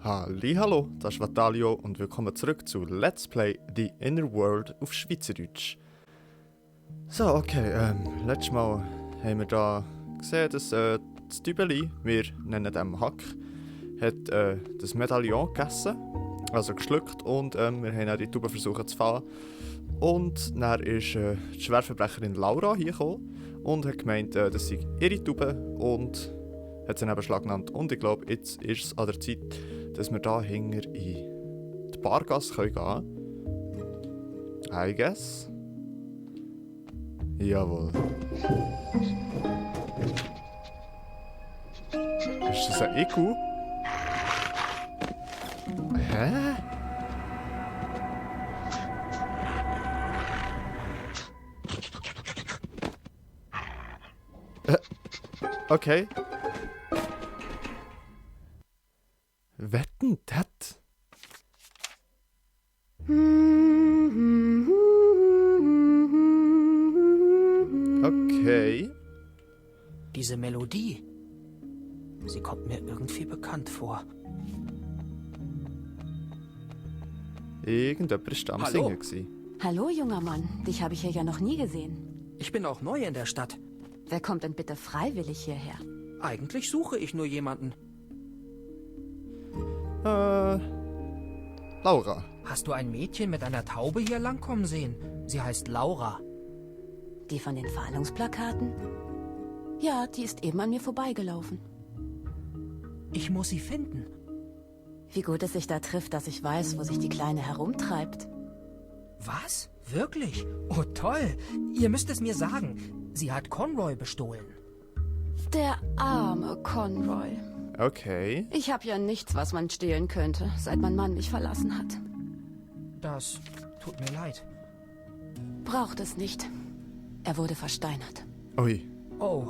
Hallo, das ist Vatalio und willkommen zurück zu Let's Play The Inner World auf Schweizerdeutsch. So, okay, letztes Mal haben wir da gesehen, dass das Dübeli, wir nennen den Hack, hat das Medaillon gegessen, also geschluckt, und wir haben dann die Tube versucht zu fahren. Und dann ist die Schwerverbrecherin Laura hier gekommen und hat gemeint, das sei ihre Tube und hat sie dann beschlagnahmt. Und ich glaube, jetzt ist es an der Zeit, dass wir da hinter in die Bargasse gehen können. I guess. Jawohl. Ist das ein Iku? Hä? Okay. Wetten, das? Okay. Diese Melodie, sie kommt mir irgendwie bekannt vor. Irgendjemand war am Hallo? Singen gewesen. Hallo, junger Mann. Dich habe ich hier ja noch nie gesehen. Ich bin auch neu in der Stadt. Wer kommt denn bitte freiwillig hierher? Eigentlich suche ich nur jemanden. Laura. Hast du ein Mädchen mit einer Taube hier langkommen sehen? Sie heißt Laura. Die von den Fahndungsplakaten? Ja, die ist eben an mir vorbeigelaufen. Ich muss sie finden. Wie gut es sich da trifft, dass ich weiß, wo sich die Kleine herumtreibt. Was? Wirklich? Oh, toll. Ihr müsst es mir sagen. Sie hat Conroy bestohlen. Der arme Conroy. Okay. Ich habe ja nichts, was man stehlen könnte, seit mein Mann mich verlassen hat. Das tut mir leid. Braucht es nicht. Er wurde versteinert. Ui. Oh,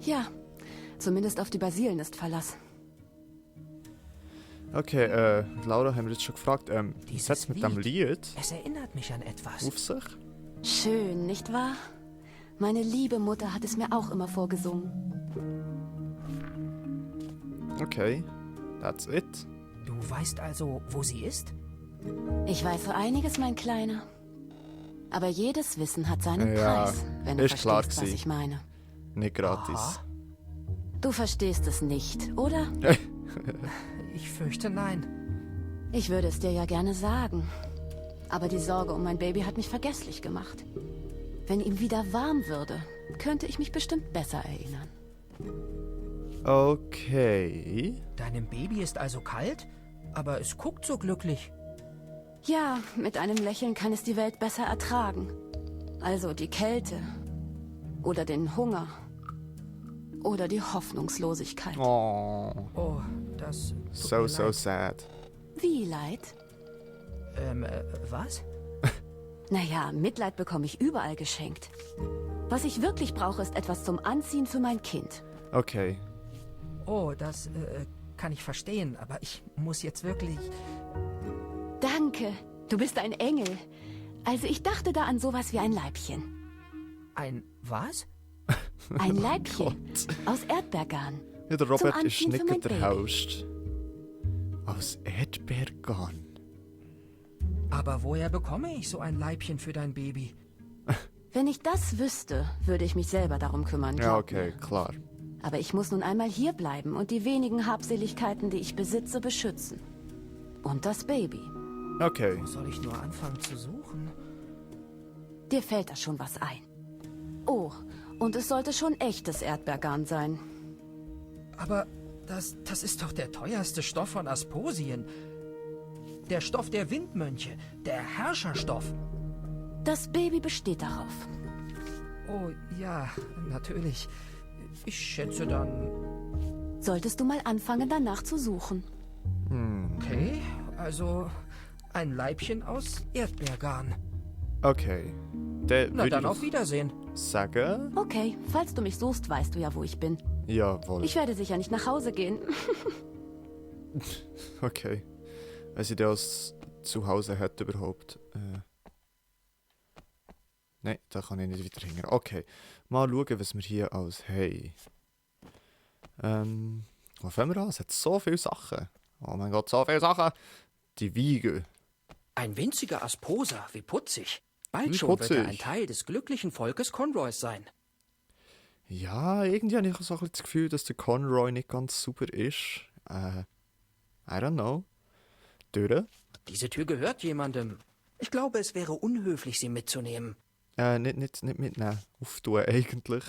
Ja, zumindest auf die Basilen ist Verlass. Okay, Laura haben wir jetzt schon gefragt, was Dieses hat's mit dem Lied es erinnert mich an etwas. auf sich? Schön, nicht wahr? Meine liebe Mutter hat es mir auch immer vorgesungen. Okay, that's it. Du weißt also, wo sie ist? Ich weiß so einiges, mein Kleiner. Aber jedes Wissen hat seinen Ja, Preis, wenn du ist klar verstehst, was gewesen. ich meine. Nicht gratis. Aha. Du verstehst es nicht, oder? Ich fürchte nein. Ich würde es dir ja gerne sagen. Aber die Sorge um mein Baby hat mich vergesslich gemacht. Wenn ihm wieder warm würde, könnte ich mich bestimmt besser erinnern. Okay. Deinem Baby ist also kalt? Aber es guckt so glücklich. Ja, mit einem Lächeln kann es die Welt besser ertragen. Also die Kälte. Oder den Hunger. Oder die Hoffnungslosigkeit. Oh, Oh, das tut so, mir so leid. sad. Wie Leid? Was? Naja, Mitleid bekomme ich überall geschenkt. Was ich wirklich brauche, ist etwas zum Anziehen für mein Kind. Okay. Oh, das kann ich verstehen, aber ich muss jetzt wirklich... Danke, du bist ein Engel. Also ich dachte da an sowas wie ein Leibchen. Ein was? Ein Leibchen aus Erdbeergarn. Ja, der Robert Zum ist Anziehen für nicht mein der Baby. Host. Aus Erdbeergarn. Aber woher bekomme ich so ein Leibchen für dein Baby? Wenn ich das wüsste, würde ich mich selber darum kümmern. Ja, glaub okay, mir. klar. Aber ich muss nun einmal hier bleiben und die wenigen Habseligkeiten, die ich besitze, beschützen. Und das Baby. Okay. Wo soll ich nur anfangen zu suchen? Dir fällt da schon was ein. Oh, und es sollte schon echtes Erdbeergarn sein. Aber das ist doch der teuerste Stoff von Asposien. Der Stoff der Windmönche, der Herrscherstoff. Das Baby besteht darauf. Oh ja, natürlich. Ich schätze dann... Solltest du mal anfangen, danach zu suchen. Okay, also ein Leibchen aus Erdbeergarn. Okay. Dann Na würde dann ich auf doch Wiedersehen. sagen... Okay, falls du mich suchst, weißt du ja, wo ich bin. Jawohl. Ich werde sicher nicht nach Hause gehen. Okay. Wenn sie das zu Hause hat überhaupt. Nein, da kann ich nicht weiter hingehen. Okay. Mal schauen, was wir hier alles haben. Wo fangen wir an? Es hat so viele Sachen. Oh mein Gott, so viele Sachen. Die Wiege. Ein winziger Asposa, wie putzig. Bald Wie schon wird er putzig. ein Teil des glücklichen Volkes Conroys sein. Ja, irgendwie habe ich so ein bisschen das Gefühl, dass der Conroy nicht ganz super ist. I don't know. Türe? Diese Tür gehört jemandem. Ich glaube, es wäre unhöflich, sie mitzunehmen. Nicht mitnehmen. Auftun eigentlich.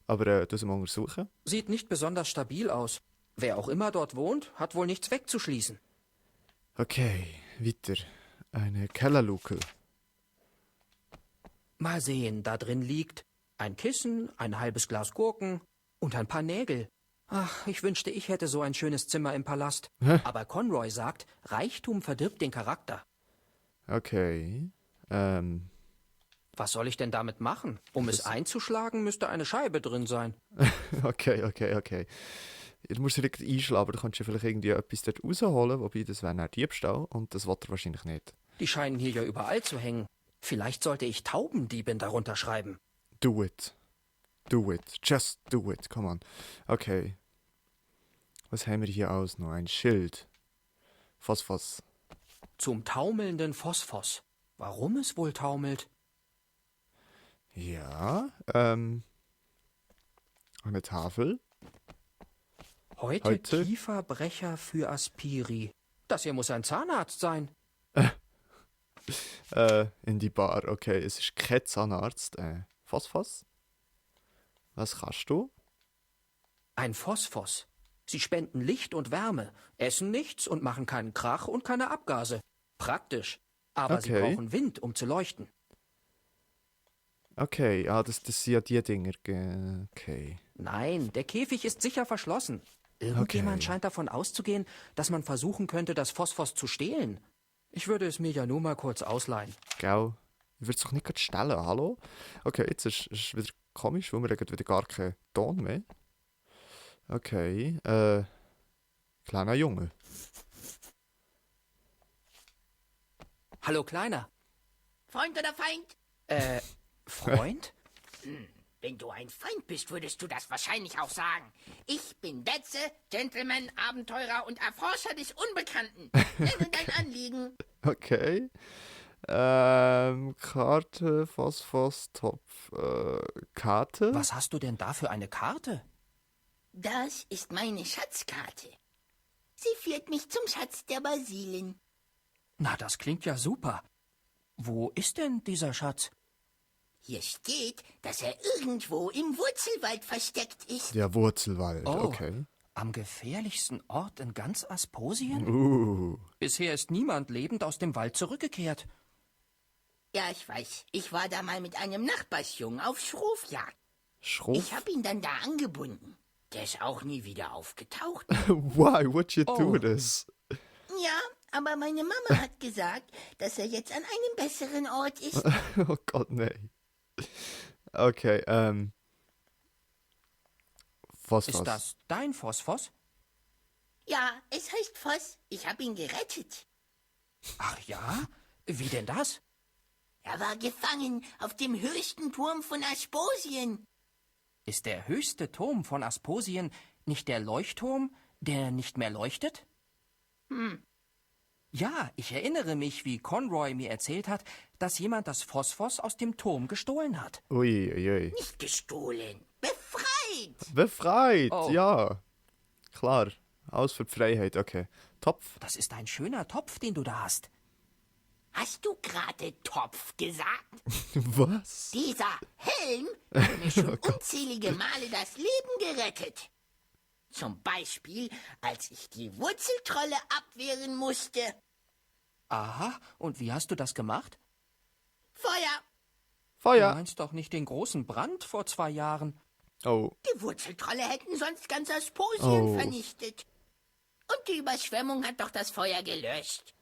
Aber du sie mal untersuchen. Sieht nicht besonders stabil aus. Wer auch immer dort wohnt, hat wohl nichts wegzuschließen. Okay, weiter. Eine Kellerluke. Mal sehen, da drin liegt ein Kissen, ein halbes Glas Gurken und ein paar Nägel. Ach, ich wünschte, ich hätte so ein schönes Zimmer im Palast. Aber Conroy sagt, Reichtum verdirbt den Charakter. Okay. Was soll ich denn damit machen? Um es einzuschlagen, müsste eine Scheibe drin sein. Okay. Du musst direkt einschlagen, aber du kannst ja vielleicht irgendwie etwas dort rausholen, wobei das wäre ein Diebstahl und das will er wahrscheinlich nicht. Die scheinen hier ja überall zu hängen. Vielleicht sollte ich Taubendiebin darunter schreiben. Do it. Do it. Just do it. Come on. Okay. Was haben wir hier aus noch? Ein Schild. Was? Zum taumelnden Phosphos. Warum es wohl taumelt? Ja, eine Tafel. Heute Kieferbrecher für Aspiri. Das hier muss ein Zahnarzt sein. In die Bar. Okay, es ist kein Zahnarzt. Was? Was kannst du? Ein Phosphos. Sie spenden Licht und Wärme, essen nichts und machen keinen Krach und keine Abgase. Praktisch. Aber sie Okay. brauchen Wind, um zu leuchten. Okay, das sind ja die Dinger. Okay. Nein, der Käfig ist sicher verschlossen. Irgendjemand Okay. scheint davon auszugehen, dass man versuchen könnte, das Phosphos zu stehlen. Ich würde es mir ja nur mal kurz ausleihen. Gell? Ich würde es doch nicht gerade stellen, hallo? Okay, jetzt ist es wieder komisch, weil wir haben wieder gar keinen Ton mehr. Okay, kleiner Junge. Hallo, Kleiner. Freund oder Feind? Freund? Wenn du ein Feind bist, würdest du das wahrscheinlich auch sagen. Ich bin Betze, Gentleman, Abenteurer und Erforscher des Unbekannten. Nenne dein Anliegen. Okay. Karte, Phosphos, Topf, Karte? Was hast du denn da für eine Karte? Das ist meine Schatzkarte. Sie führt mich zum Schatz der Basilen. Na, das klingt ja super. Wo ist denn dieser Schatz? Hier steht, dass er irgendwo im Wurzelwald versteckt ist. Der Wurzelwald, Oh. okay. Am gefährlichsten Ort in ganz Asposien? Bisher ist niemand lebend aus dem Wald zurückgekehrt. Ja, ich weiß. Ich war da mal mit einem Nachbarsjungen auf Schrofjagd. Schroff? Ich hab ihn dann da angebunden. Der ist auch nie wieder aufgetaucht. Why would you do Oh. this? Ja, aber meine Mama hat gesagt, dass er jetzt an einem besseren Ort ist. Oh Gott, nein. Okay, was? Ist das dein Phosphos? Ja, es heißt Voss. Ich hab ihn gerettet. Ach ja? Wie denn das? Er war gefangen auf dem höchsten Turm von Asposien. Ist der höchste Turm von Asposien nicht der Leuchtturm, der nicht mehr leuchtet? Ja, ich erinnere mich, wie Conroy mir erzählt hat, dass jemand das Phosphos aus dem Turm gestohlen hat. Ui. Nicht gestohlen, befreit. Befreit, Oh. ja. Klar, aus für die Freiheit, okay. Topf? Das ist ein schöner Topf, den du da hast. Hast du gerade Topf gesagt? Was? Dieser Helm hat mir schon unzählige Male das Leben gerettet. Zum Beispiel, als ich die Wurzeltrolle abwehren musste. Aha, und wie hast du das gemacht? Feuer. Du Feuer! meinst doch nicht den großen Brand vor 2 Jahren. Oh, Die Wurzeltrolle hätten sonst ganz Asposien Oh. vernichtet. Und die Überschwemmung hat doch das Feuer gelöscht.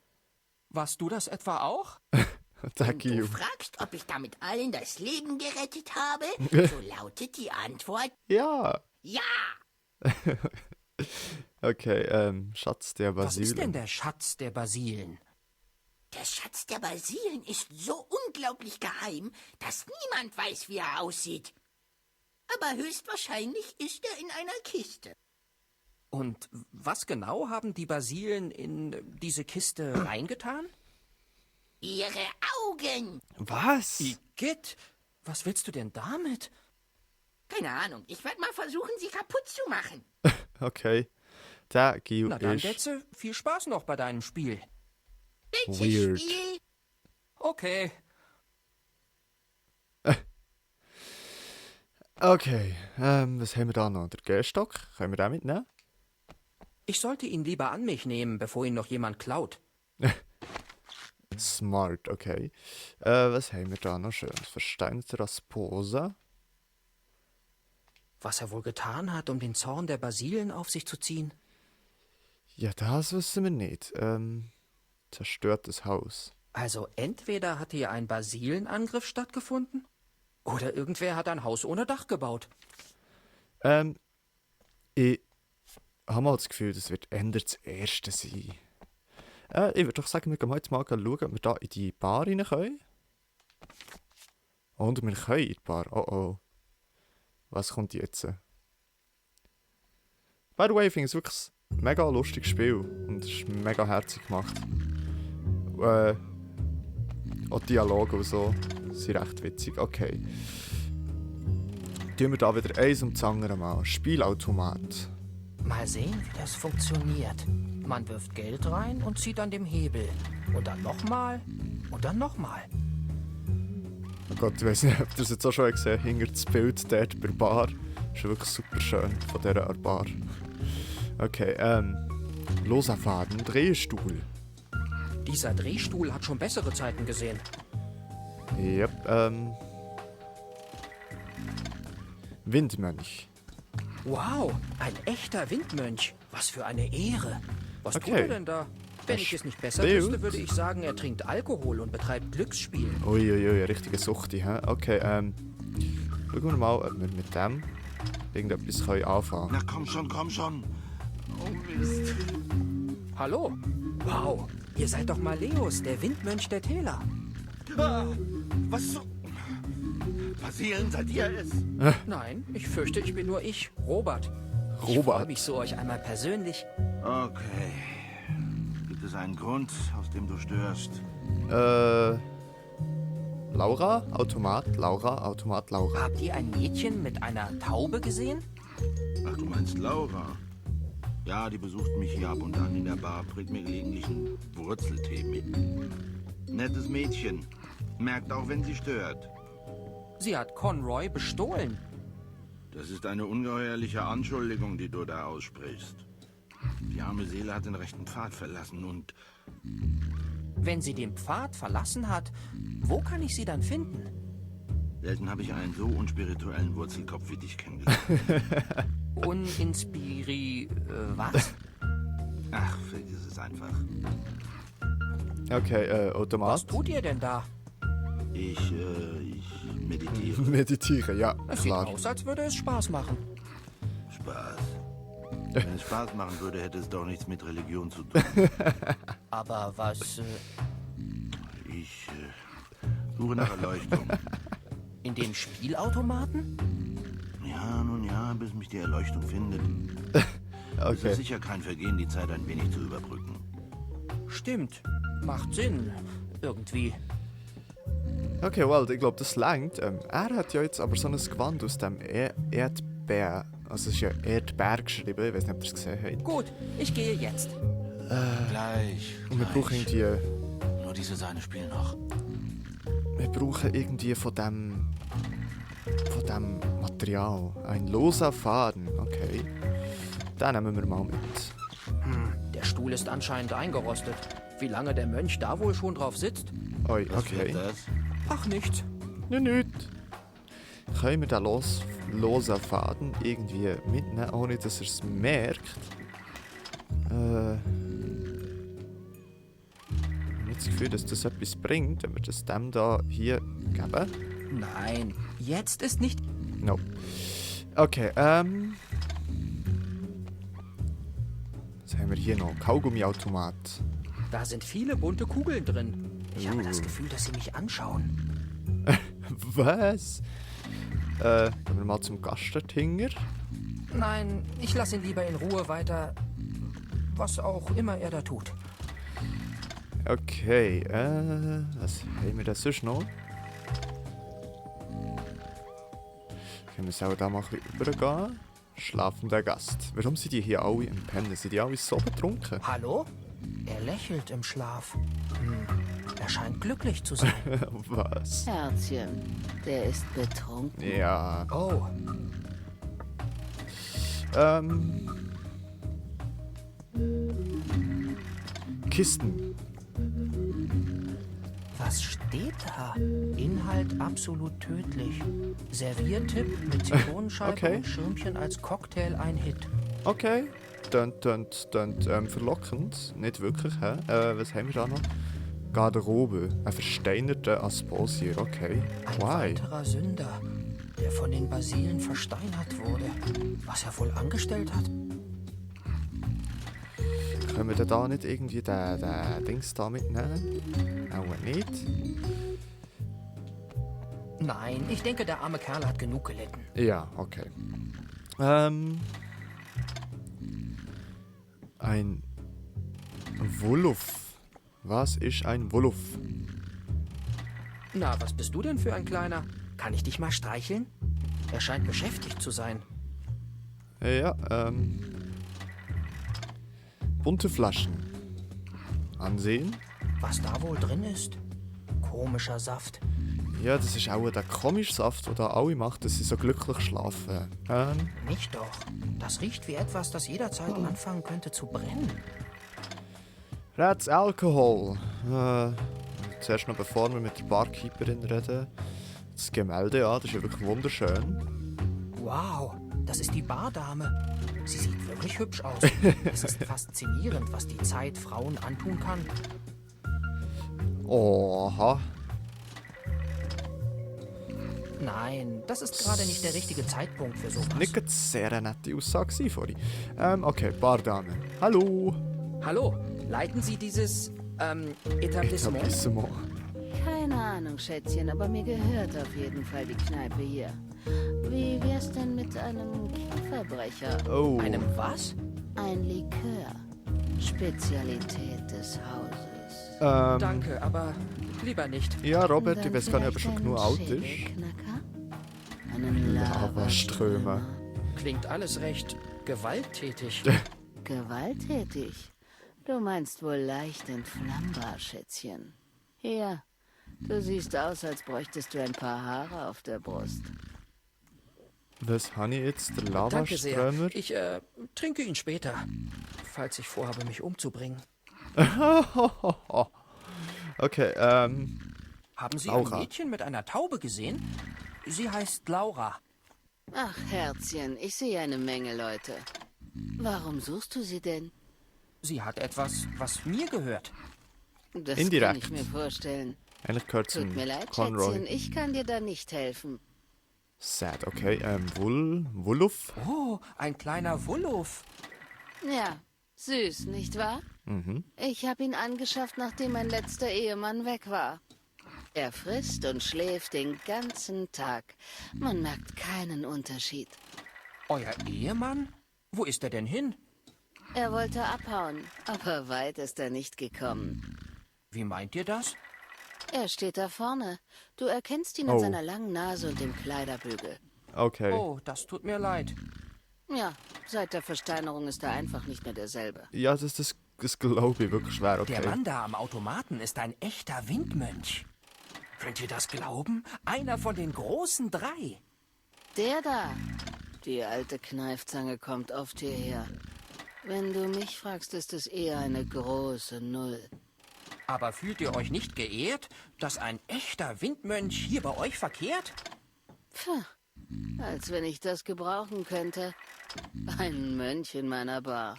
Warst du das etwa auch? thank Du you. fragst, ob ich damit allen das Leben gerettet habe? So lautet die Antwort Ja. ja. Okay, Schatz der Was ist denn Basilen. der Schatz der Basilen? Der Schatz der Basilen ist so unglaublich geheim, dass niemand weiß, wie er aussieht. Aber höchstwahrscheinlich ist er in einer Kiste. Und was genau haben die Basilen in diese Kiste reingetan? Ihre Augen. Was? Igitt, was willst du denn damit? Keine Ahnung, ich werde mal versuchen, sie kaputt zu machen. Okay. Der Gil Na dann, ist Detze, viel Spaß noch bei deinem Spiel. Welches Weird. Spiel? Okay. Okay, was haben wir da noch? Der Gehstock, können wir den mitnehmen? Ich sollte ihn lieber an mich nehmen, bevor ihn noch jemand klaut. Smart, okay. Was haben wir da noch schön? Versteinerte Raspose. Was er wohl getan hat, um den Zorn der Basilen auf sich zu ziehen? Ja, das wissen wir nicht. Zerstörtes Haus. Also entweder hat hier ein Basilenangriff stattgefunden, oder irgendwer hat ein Haus ohne Dach gebaut. Ich habe mal das Gefühl, das wird eher das erste sein. Ich würde doch sagen, wir gehen heute mal schauen, ob wir da in die Bar rein können. Und wir können in die Bar. Oh oh. Was kommt jetzt? By the way, ich finde es wirklich ein mega lustiges Spiel. Und es ist mega herzig gemacht. Auch Dialoge und so sind recht witzig. Okay. Tun wir da wieder eins um das andere mal. Spielautomat. Mal sehen, wie das funktioniert. Man wirft Geld rein und zieht an dem Hebel. Und dann nochmal und dann nochmal. Oh Gott, ich weiß nicht, ob ihr das jetzt auch schon gesehen habt. Hinter das Bild dort bei der Bar. Ist wirklich super schön von dieser Bar. Okay, loser Faden, Drehstuhl. Dieser Drehstuhl hat schon bessere Zeiten gesehen. Yep, Windmönch. Wow, ein echter Windmönch. Was für eine Ehre. Was tut Okay. er denn da? Wenn ich es nicht besser spielt. wüsste, würde ich sagen, er trinkt Alkohol und betreibt Glücksspiel. Uiuiui, richtige Suchti, hä? Okay, schauen wir mal, ob wir mit dem irgendetwas können anfangen Na komm schon. Oh Mist. Hallo? Wow, ihr seid doch Maleus, der Windmönch der Täler. Ah, was so? Basilen, seid ihr es? Nein, ich fürchte, ich bin nur ich, Robert. Ich freue Robert. mich so, euch einmal persönlich. Okay. Gibt es einen Grund, aus dem du störst? Laura, Automat, Laura. Habt ihr ein Mädchen mit einer Taube gesehen? Ach, du meinst Laura? Ja, die besucht mich hier ab und an in der Bar, bringt mir gelegentlich einen Wurzeltee mit. Nettes Mädchen. Merkt auch, wenn sie stört. Sie hat Conroy bestohlen. Das ist eine ungeheuerliche Anschuldigung, die du da aussprichst. Die arme Seele hat den rechten Pfad verlassen und... Wenn sie den Pfad verlassen hat, wo kann ich sie dann finden? Selten habe ich einen so unspirituellen Wurzelkopf wie dich kennengelernt. was? Ach, vergiss es einfach. Okay, Was Automat. tut ihr denn da? Ich meditiere. Meditieren, ja, Es sieht klar. aus, als würde es Spaß machen. Spaß. Wenn es Spaß machen würde, hätte es doch nichts mit Religion zu tun. Aber was, Ich suche nach Erleuchtung. in dem Spielautomaten? Ja, nun ja, bis mich die Erleuchtung findet. Es Okay. ist sicher kein Vergehen, die Zeit ein wenig zu überbrücken. Stimmt. Macht Sinn. Irgendwie. Okay, well, ich glaube, das langt. Er hat ja jetzt aber so ein Gewand aus dem Erdbeer. Also es ist ja Erdbeer geschrieben, ich weiß nicht, ob ihr es gesehen habt. Gut, ich gehe jetzt. Gleich. Und wir brauchen irgendwie, Nur diese Seine spielen noch. von dem Material. Ein loser Faden, okay. Den nehmen wir mal mit. Der Stuhl ist anscheinend eingerostet. Wie lange der Mönch da wohl schon drauf sitzt? Oi, Was okay. wird das? Ach, nichts. Nicht. Können wir den losen Faden irgendwie mitnehmen, ohne dass er es merkt? Ich habe nicht das Gefühl, dass das etwas bringt, wenn wir das dem da hier geben. Nein, jetzt ist nicht... No. Okay, was haben wir hier noch? Kaugummiautomat. Da sind viele bunte Kugeln drin. Ich habe das Gefühl, dass sie mich anschauen. Was? Gehen wir mal zum Gastentinger. Nein, ich lasse ihn lieber in Ruhe weiter, was auch immer er da tut. Okay, was haben wir da sonst noch? Können wir es auch da mal ein bisschen übergehen? Schlafender Gast. Warum sind die hier alle im Pennen? Sind die alle so betrunken? Hallo? Er lächelt im Schlaf. Er scheint glücklich zu sein. Was? Herzchen, der ist betrunken. Ja, Oh, Kisten. was steht da? Inhalt absolut tödlich. Serviertipp mit Zitronenscheibe Okay. und Schirmchen als Cocktail ein Hit. Okay. Verlockend. Nicht wirklich, hä? Was haben wir da noch? Garderobe. Ein versteinerter Asposier, okay. Ein Why? weiterer Sünder, der von den Basilen versteinert wurde. Was er wohl angestellt hat? Können wir denn da nicht irgendwie den Dings da mitnehmen? Auch nicht. Nein, ich denke, der arme Kerl hat genug gelitten. Ja, okay. Ein Wolof. Was ist ein Wolof? Na, was bist du denn für ein Kleiner? Kann ich dich mal streicheln? Er scheint beschäftigt zu sein. Ja, bunte Flaschen. Ansehen. Was da wohl drin ist? Komischer Saft. Ja, das ist auch der komische Saft, den da alle macht, dass sie so glücklich schlafen. Nicht doch. Das riecht wie etwas, das jederzeit anfangen könnte zu brennen. Red's Alkohol. Zuerst noch, bevor wir mit der Barkeeperin reden, das Gemälde an, das ist ja wirklich wunderschön. Wow, das ist die Bardame. Sie sieht wirklich hübsch aus. Es ist faszinierend, was die Zeit Frauen antun kann. Oha. Nein, das ist gerade nicht der richtige Zeitpunkt für sowas. Nicht gerade sehr eine nette Aussage gewesen vorhin. Okay, Bardame. Hallo. Hallo, leiten Sie dieses, Etablissement? Etablissement. Keine Ahnung, Schätzchen, aber mir gehört auf jeden Fall die Kneipe hier. Wie wär's denn mit einem Kieferbrecher? Oh. Einem was? Ein Likör. Spezialität des Hauses. Danke, aber lieber nicht. Ja, Robert, Dann ich weiß gar nicht, ob er vielleicht schon genug einen alt ist. Schädelknacker? Einen Lavaströme. Klingt alles recht gewalttätig. Gewalttätig? Du meinst wohl leicht entflammbar, Schätzchen. Hier, du siehst aus, als bräuchtest du ein paar Haare auf der Brust. Was habe ich jetzt? Der Danke sehr. Lavaströmer? Ich, trinke ihn später, falls ich vorhabe, mich umzubringen. Okay, Haben Sie Laura. ein Mädchen mit einer Taube gesehen? Sie heißt Laura. Ach, Herzchen, ich sehe eine Menge Leute. Warum suchst du sie denn? Sie hat etwas, was mir gehört. Das Indirekt. kann ich mir vorstellen. eigentlich gehört zum Tut mir leid, Conroy. Schätzchen, ich kann dir da nicht helfen. Sad, okay. Wolof? Oh, ein kleiner Wullof. Ja, süß, nicht wahr? Mhm. Ich habe ihn angeschafft, nachdem mein letzter Ehemann weg war. Er frisst und schläft den ganzen Tag. Man merkt keinen Unterschied. Euer Ehemann? Wo ist er denn hin? Er wollte abhauen, aber weit ist er nicht gekommen. Wie meint ihr das? Er steht da vorne. Du erkennst ihn Oh. an seiner langen Nase und dem Kleiderbügel. Okay. Oh, das tut mir leid. Ja, seit der Versteinerung ist er einfach nicht mehr derselbe. Ja, das glaube ich wirklich schwer, okay. Der Mann da am Automaten ist ein echter Windmönch. Könnt ihr das glauben? Einer von den großen 3. Der da, die alte Kneifzange, kommt oft hierher. Wenn du mich fragst, ist es eher eine große Null. Aber fühlt ihr euch nicht geehrt, dass ein echter Windmönch hier bei euch verkehrt? Puh, als wenn ich das gebrauchen könnte. Ein Mönch in meiner Bar.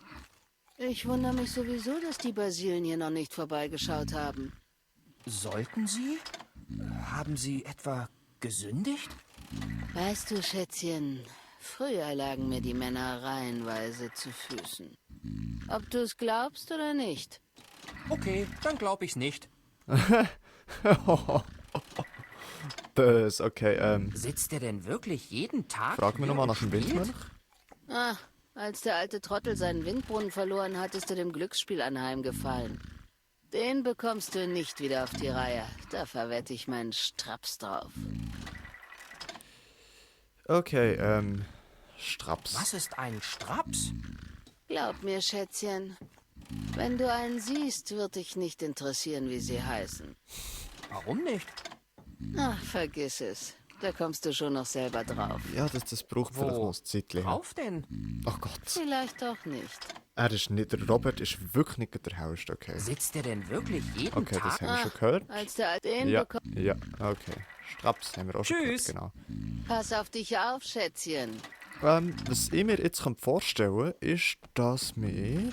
Ich wundere mich sowieso, dass die Basilen hier noch nicht vorbeigeschaut haben. Sollten sie? Haben sie etwa gesündigt? Weißt du, Schätzchen, früher lagen mir die Männer reihenweise zu Füßen. Ob du es glaubst oder nicht. Okay, dann glaub ich's nicht. Das, okay, Sitzt er denn wirklich jeden Tag frag mir hier nochmal und nach dem spielt? Windmönch. Ah, als der alte Trottel seinen Windbrunnen verloren hat, ist er dem Glücksspiel anheimgefallen. Den bekommst du nicht wieder auf die Reihe. Da verwette ich meinen Straps drauf. Okay, Straps. Was ist ein Straps? Glaub mir, Schätzchen, wenn du einen siehst, wird dich nicht interessieren, wie sie heißen. Warum nicht? Ach, vergiss es. Da kommst du schon noch selber drauf. Ja, das braucht vielleicht noch ein Zeitchen. Drauf denn? Ach Gott. Vielleicht doch nicht. Er ist nicht, der Robert ist wirklich nicht der Hellste, okay. Sitzt der denn wirklich jeden Okay, das Tag? haben wir schon gehört. Als der alte den Ja, bekommt. ja, okay. Straps haben wir auch schon Tschüss. gehört, genau. Pass auf dich auf, Schätzchen. Was ich mir jetzt vorstellen kann, ist, dass wir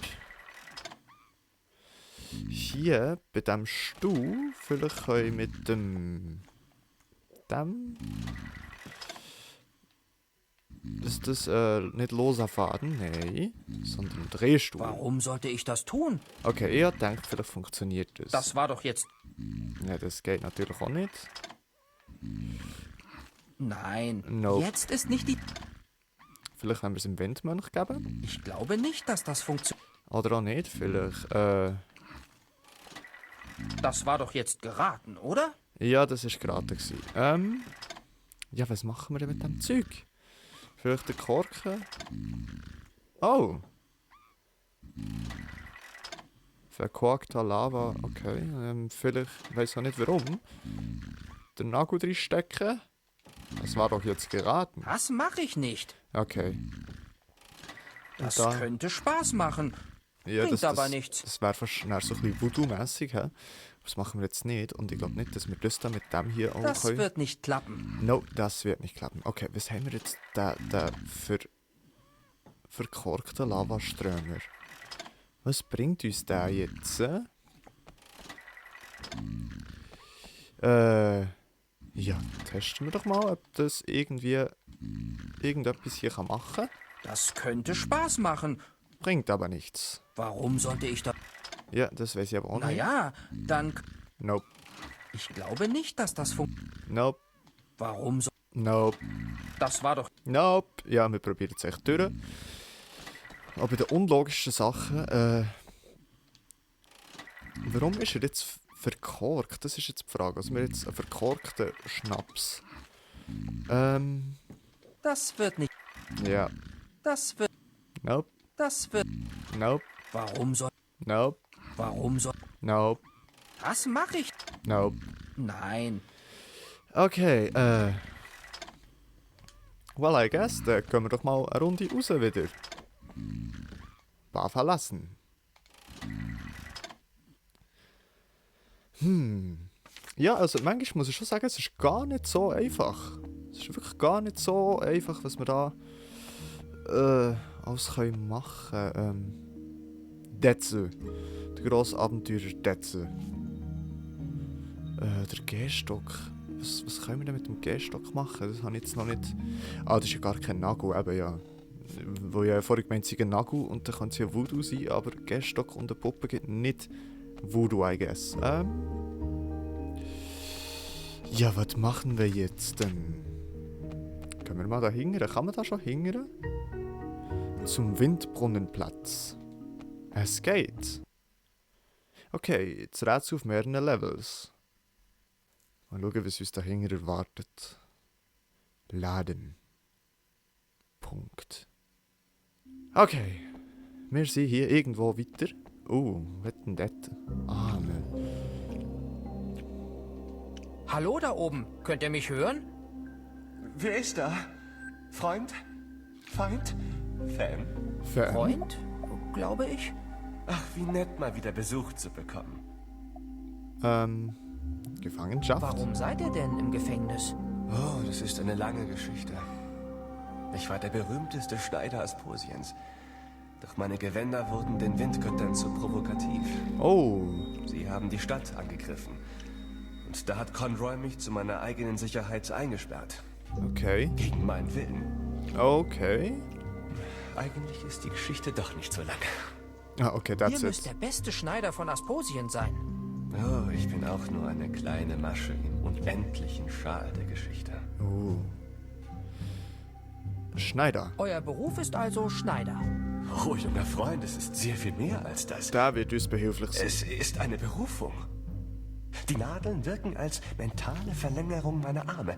hier bei diesem Stuhl vielleicht können mit dem ist das nicht loser Faden, nein, sondern ein Drehstuhl. Warum sollte ich das tun? Okay, ich denkt, vielleicht funktioniert das. Das war doch jetzt... Ja, das geht natürlich auch nicht. Nein, Nope. jetzt ist nicht die... Vielleicht haben wir es im Windmönch gegeben. Ich glaube nicht, dass das funktioniert. Oder auch nicht, vielleicht. Das war doch jetzt geraten, oder? Ja, das war geraten. gewesen. Ja, was machen wir denn mit dem Zeug? Vielleicht den Korken? Oh! Verkorkter Lava, okay. Vielleicht, ich weiß auch nicht warum. Den Nagel reinstecken? Das war doch jetzt geraten. Das mache ich nicht. Okay. Das da- könnte Spaß machen. Ja, Bringt aber nichts. Das wäre fast so ein bisschen Voodoo-mässig, hä? Das machen wir jetzt nicht. Und ich glaube nicht, dass wir das da mit dem hier auch Das können. wird nicht klappen. No, das wird nicht klappen. Okay, was haben wir jetzt da für verkorkten Lavaströmer? Was bringt uns der jetzt? Ja, testen wir doch mal, ob das irgendetwas hier machen kann. Das könnte Spaß machen. Bringt aber nichts. Warum sollte ich da... Ja, das weiß ich aber auch nicht. Naja, dann... Nope, Ich glaube nicht, dass das funktioniert. nope, Warum so... nope. Das war doch... Nope. Ja, wir probieren es echt durch. Aber bei den unlogischen Sachen, warum ist er jetzt verkorkt? Das ist jetzt die Frage. Also wir haben jetzt einen verkorkten Schnaps. Das wird nicht... Ja. Das wird... Nope. Das wird... Nope. Warum soll... Nope. Warum soll... Nope. Das mache ich... Nope. Nein. Okay, well, I guess, dann können wir doch mal eine Runde raus wieder. Bar verlassen. Ja, also manchmal muss ich schon sagen, es ist gar nicht so einfach. Es ist wirklich gar nicht so einfach, was wir da alles können machen. Detze. Der grosse Abenteurer Detze. Der Gehstock. Was können wir denn mit dem Gehstock machen? Das habe ich jetzt noch nicht... Ah, das ist ja gar kein Nagel, eben ja. Wo ja vorhin gemeint ist, ein Nagel und dann kann es ja Voodoo sein, aber Gehstock und eine Puppe gibt nicht Voodoo, I guess. Ja, was machen wir jetzt denn? Können wir mal da hingern? Kann man da schon hingern? Zum Windbrunnenplatz. Es geht. Okay, jetzt Rätsel auf mehreren Levels. Mal schauen, was uns dahinter erwartet. Laden. Punkt. Okay. Wir sind hier irgendwo weiter. Was denn dort? Ah, ne. Hallo da oben. Könnt ihr mich hören? Wer ist da? Freund? Feind? Fan? Freund? Glaube ich. Ach, wie nett, mal wieder Besuch zu bekommen. Gefangenschaft? Warum seid ihr denn im Gefängnis? Oh, das ist eine lange Geschichte. Ich war der berühmteste Schneider Asposiens. Doch meine Gewänder wurden den Windgöttern zu provokativ. Oh. Sie haben die Stadt angegriffen. Und da hat Conroy mich zu meiner eigenen Sicherheit eingesperrt. Okay. Gegen meinen Willen. Okay. Eigentlich ist die Geschichte doch nicht so lang. Ah, okay, that's Ihr müsst it. der beste Schneider von Asposien sein. Oh, ich bin auch nur eine kleine Masche im unendlichen Schal der Geschichte. Schneider. Euer Beruf ist also Schneider. Oh, junger Freund, es ist sehr viel mehr als das. Der wird uns behilflich sein. Es ist eine Berufung. Die Nadeln wirken als mentale Verlängerung meiner Arme.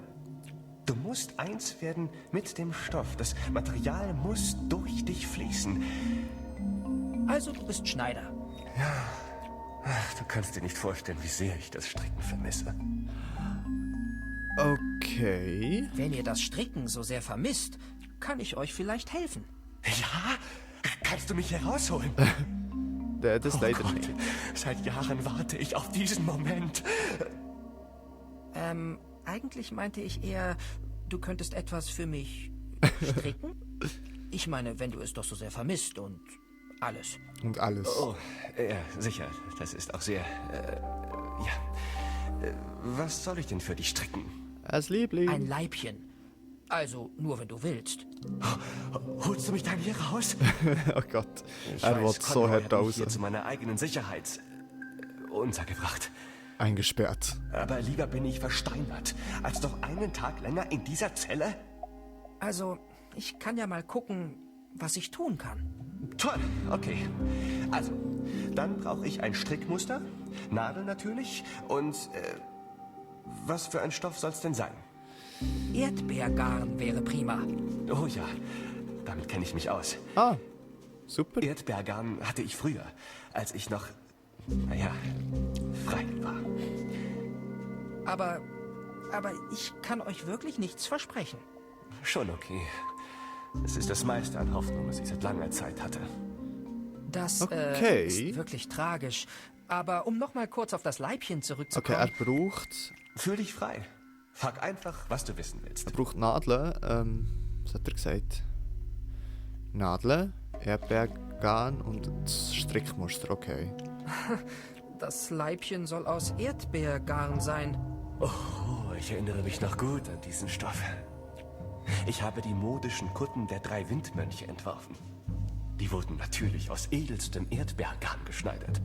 Du musst eins werden mit dem Stoff. Das Material muss durch dich fließen. Also du bist Schneider. Ach, du kannst dir nicht vorstellen, wie sehr ich das Stricken vermisse. Okay. Wenn ihr das Stricken so sehr vermisst, kann ich euch vielleicht helfen. Ja? Kannst du mich herausholen? Das leider Gott, nicht. seit Jahren warte ich auf diesen Moment. Eigentlich meinte ich eher, du könntest etwas für mich stricken? Ich meine, wenn du es doch so sehr vermisst und alles. Und alles. Oh, ja, sicher. Das ist auch sehr, ja. Was soll ich denn für dich stricken? Als Liebling. Ein Leibchen. Also nur, wenn du willst. Holst du mich dann hier raus? Oh Gott. Ich Er weiß, wird so Conroy hart hat mich raus. hier zu meiner eigenen Sicherheit untergebracht. Eingesperrt. Aber lieber bin ich versteinert, als noch einen Tag länger in dieser Zelle. Also, ich kann ja mal gucken, was ich tun kann. Toll, okay. Also, dann brauche ich ein Strickmuster, Nadel natürlich und, was für ein Stoff soll's denn sein? Erdbeergarn wäre prima. Oh ja, damit kenne ich mich aus. Ah, super. Erdbeergarn hatte ich früher, als ich noch, naja, frei war. Aber ich kann euch wirklich nichts versprechen. Schon okay. Es ist das meiste an Hoffnung, was ich seit langer Zeit hatte. Das Okay. ist wirklich tragisch. Aber um noch mal kurz auf das Leibchen Okay, zurückzukommen. er braucht Fühl dich frei. Frag einfach, was du wissen willst. Nadeln. Was hat er gesagt? Nadeln, Erdbeergarn und das Strickmuster. Okay. Das Leibchen soll aus Erdbeergarn sein. Oh, ich erinnere mich noch gut an diesen Stoff. Ich habe die modischen Kutten der 3 Windmönche entworfen. Die wurden natürlich aus edelstem Erdbeergarn geschneidert.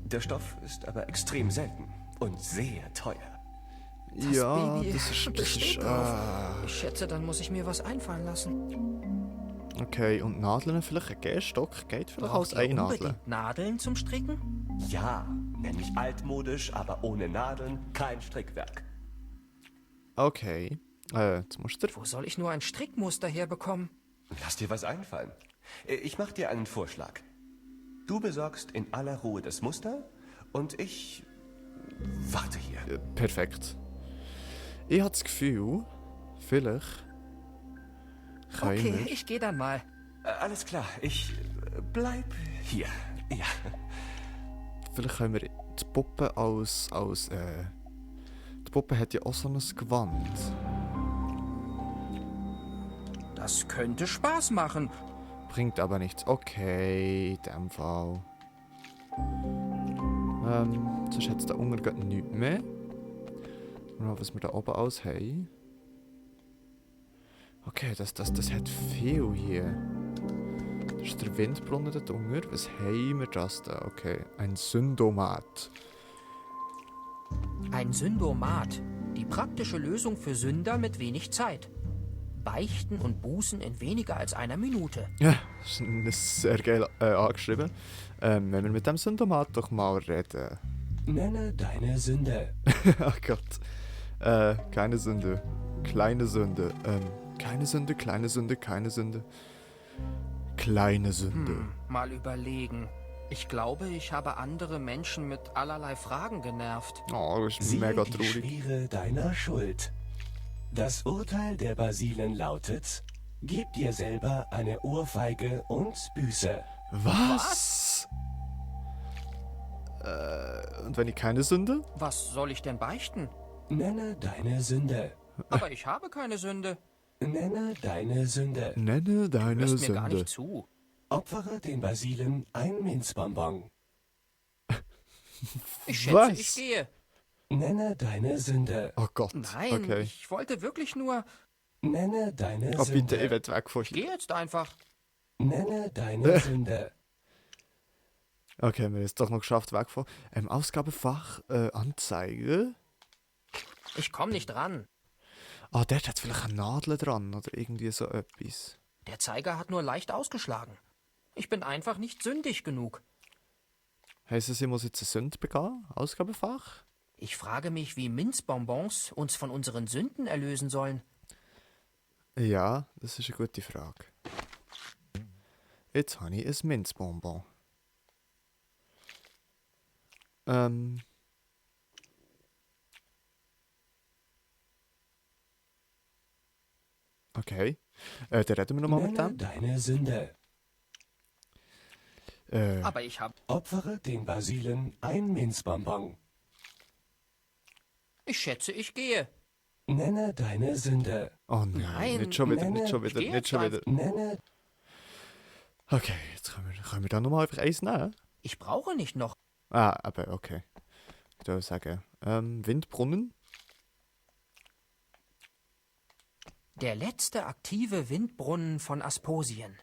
Der Stoff ist aber extrem selten und sehr teuer. Ja, Baby das ist. besteht drauf. Ich schätze, dann muss ich mir was einfallen lassen. Okay, und Nadeln vielleicht? Ein Gehstock geht vielleicht als Braucht ihr eine Nadel. unbedingt Nadeln zum Stricken? Ja, nämlich altmodisch, aber ohne Nadeln kein Strickwerk. Okay. Das Muster. Wo soll ich nur ein Strickmuster herbekommen? Lass dir was einfallen. Ich mach dir einen Vorschlag. Du besorgst in aller Ruhe das Muster und ich warte hier. Perfekt. Ich habe das Gefühl, vielleicht können Okay, wir... ich gehe dann mal. Alles klar, ich bleib hier. Ja. Vielleicht können wir die Puppe die Puppe hat ja auch so ein Gewand. Das könnte Spaß machen. Bringt aber nichts. Okay, in dem Fall. Sonst hat es da unten gerade nichts mehr. Und was wir da oben aus haben. Okay, das hat viel hier. Das ist der Windbrunnen dort unten. Was haben wir das da? Okay, ein Syndomat. Ein Syndomat. Die praktische Lösung für Sünder mit wenig Zeit. Beichten und Bußen in weniger als einer Minute. Ja, das ist sehr geil angeschrieben. Wenn wir mit dem Syndomat doch mal reden. Nenne deine Sünde. Ach Gott. Keine Sünde. Kleine Sünde. Keine Sünde, kleine Sünde, keine Sünde. Kleine Sünde. Mal überlegen. Ich glaube, ich habe andere Menschen mit allerlei Fragen genervt. Oh, das ist mega traurig. Schwere deiner Schuld. Das Urteil der Basilen lautet: Gib dir selber eine Ohrfeige und Büße. Was? Und wenn ich keine Sünde? Was soll ich denn beichten? Nenne deine Sünde. Aber ich habe keine Sünde. Nenne deine Sünde. Nenne deine Hörst mir gar Sünde. nicht zu. Opfere den Basilen ein Minzbonbon. Ich schätze, Was? ich gehe. Nenne deine Sünde. Oh Gott. Nein, Okay. ich wollte wirklich nur... Nenne deine Oh bitte, ich Sünde. will weg von Ich hier. gehe jetzt einfach. Nenne deine Sünde. Okay, wir haben es doch noch geschafft, weg von. Ausgabefach, Anzeige. Ich komme nicht ran. Ah, dort hat vielleicht eine Nadel dran oder irgendwie so etwas. Der Zeiger hat nur leicht ausgeschlagen. Ich bin einfach nicht sündig genug. Heisst es, ich muss jetzt eine Sünde begehen? Ausgabefach? Ich frage mich, wie Minzbonbons uns von unseren Sünden erlösen sollen. Ja, das ist eine gute Frage. Jetzt habe ich ein Minzbonbon. Okay. Dann reden wir nochmal mit Nenne dem. deine Sünde. Aber ich habe... Opfere den Basilen ein Minzbonbon. Ich schätze, ich gehe. Nenne deine Sünde. Oh nein, Nein, nicht schon wieder, nicht schon ich wieder, gehe nicht schon jetzt wieder. Nenne Okay, jetzt können wir da nochmal einfach eins nehmen. Ich brauche nicht noch. Ah, aber okay. Ich würde sagen, Windbrunnen. Der letzte aktive Windbrunnen von Asposien.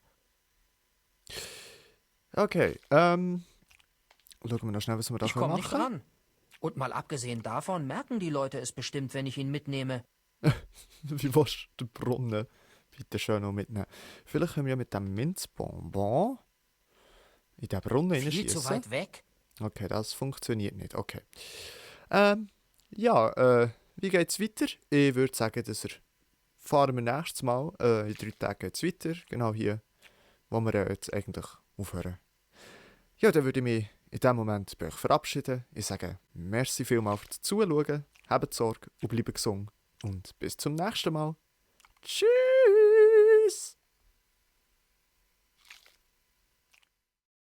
Okay, schauen wir noch schnell, was wir da Ich können komme nicht machen. dran. Und mal abgesehen davon merken die Leute es bestimmt, wenn ich ihn mitnehme. Wie willst du den Brunnen bitte schön noch mitnehmen? Vielleicht können wir ja mit dem Minzbonbon in den Brunnen Viel zu hineinschießen. weit weg. Okay, das funktioniert nicht. Okay. Wie geht's weiter? Ich würde sagen, fahren wir nächstes Mal. In 3 Tagen geht's weiter. Genau hier, wo wir jetzt eigentlich aufhören. Ja, dann würde ich mich in diesem Moment bei euch verabschieden. Ich sage merci vielmals fürs Zuschauen. Habt Sorge und bleibt gesund. Und bis zum nächsten Mal. Tschüss!